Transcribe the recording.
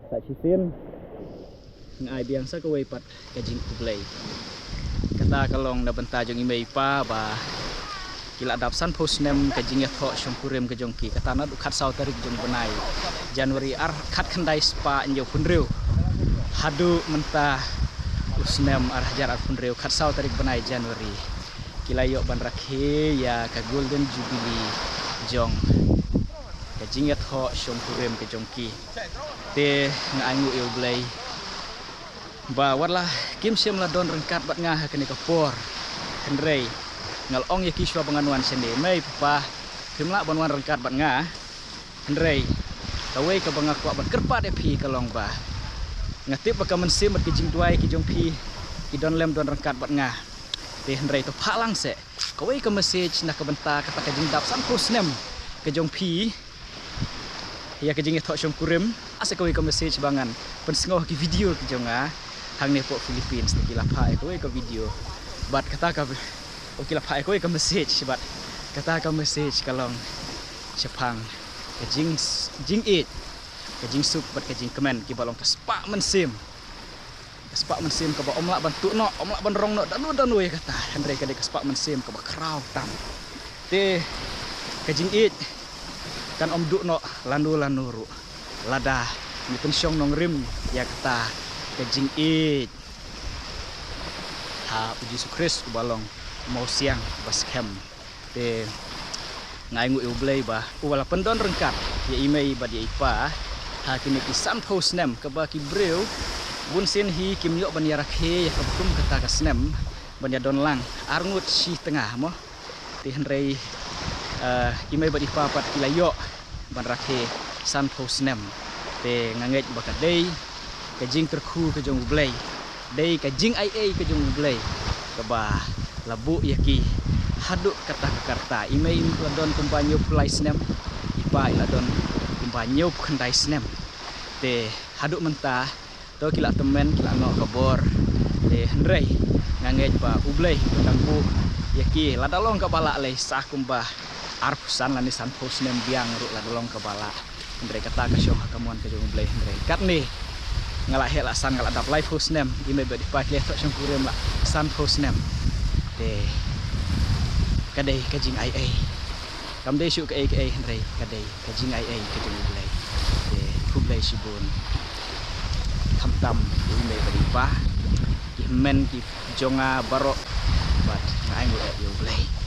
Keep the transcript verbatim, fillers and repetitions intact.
Sa shisien nga ai biang sa kawei pat ka jingkhublei. Kata ka long na bynta jong i mei i pa ba ki la dap sanphew snem ka jingïathoh shongkurim ka jong ki, kata naduh khatsaw tarik jong u bnai January ar khatkhyndai spah hynñiewphew hynriew haduh mynta u snem ar hajar arphew hynriew khatsaw tarik bnai January. Ki la ïoh ban rakhe ïa ka Golden Jubilee jong ka jingïathoh shongkurim ka jong ki. Te nga ainguh ïa u Blei ba wat la kim shym la don ryngkat bad nga ha kane ka por, hynrei nga la ong ïa ki shuwa ba ngan wan shane, mei pa pa, phim lah ban wan ryngkat bad nga. Hynrei kawei kaba nga kwah ban kyrpad ïa phi ka long ba nga tip ba ka mynsiem bad ka jingduwai ki jong phi ki don lem don ryngkat bad nga. Te hynrei to phah lang seh kawei ka message na ka bynta kata ka jingdap sanphew snem ka jong phi ïa ka jingïathoh shongkurim. Ase kawei ka message ba ngan pynsngew ha ki video ki jong nga hangne hapoh Philippines, te ki la phah ïa kawei ka video bad kata ka, oh, ki la phah ïa kawei ka message bad kata ka message ka long shaphang ka jing, jingïeit, ka jingsuk bad ka jingkmen kiba long ka spah mynsiem. Ka spah mynsiem kaba ym lah ban tuh noh, ym lah ban rong noh dano dano ïa kata, hynrei ka dei ka spah mynsiem kaba khraw tam. Te ka jingïeit kan ym duh noh lano lano ruh lada ngi pynshong nongrim ïa kata ka jingïeit ha u Jisu Khrist uba long u mawsiang ba skhem. Te nga ainguh ïa u Blei ba u la pyndon ryngkat ïa i mei bad ïa i pa ha kine ki sanphew snem, kaba ki briew bunsien hi kim ïoh ban ïa rakhe ïa ka bkum kata ka snem ban ïa don lang arngut shi tnga mo. Te hynrei, eh, i mei bad i pa pat ki la ïoh ban rakhe sanphew snem. Te nga ngeit ba ka dei ka jingkyrkhu ka jong u Blei, dei ka jingaiei ka jong u Blei kaba la buh ïa ki haduh kata ka karta. I mei la don kumba hynñiewphew lai snem, i pa i la don kumba hynñiewphew khyndai snem. Te haduh mynta to ki la tymmen, ki la noh ka bor. Te hynrei nga ngeit ba u Blei u dang buh ïa ki, lada long kaba lah lei sa kumba arphew san lane sanphew snem biang ruh lada long kaba lah. Hynrei kata ka shong ha ka mon ka jong u Blei. Hynrei katne nga la heh la san, nga la dap laiphew snem, i mei bad i pa ki la ïathoh shongkurim la sanphew snem. Te ka dei ka jingaiei, kam dei shuh kaei kaei, hynrei ka dei ka jingaiei ka jong u Blei. Te khublei shibun khamtam ïa i mei bad i pa, ki hynmen ki jong nga baroh, bad nga ainguh ïa u Blei.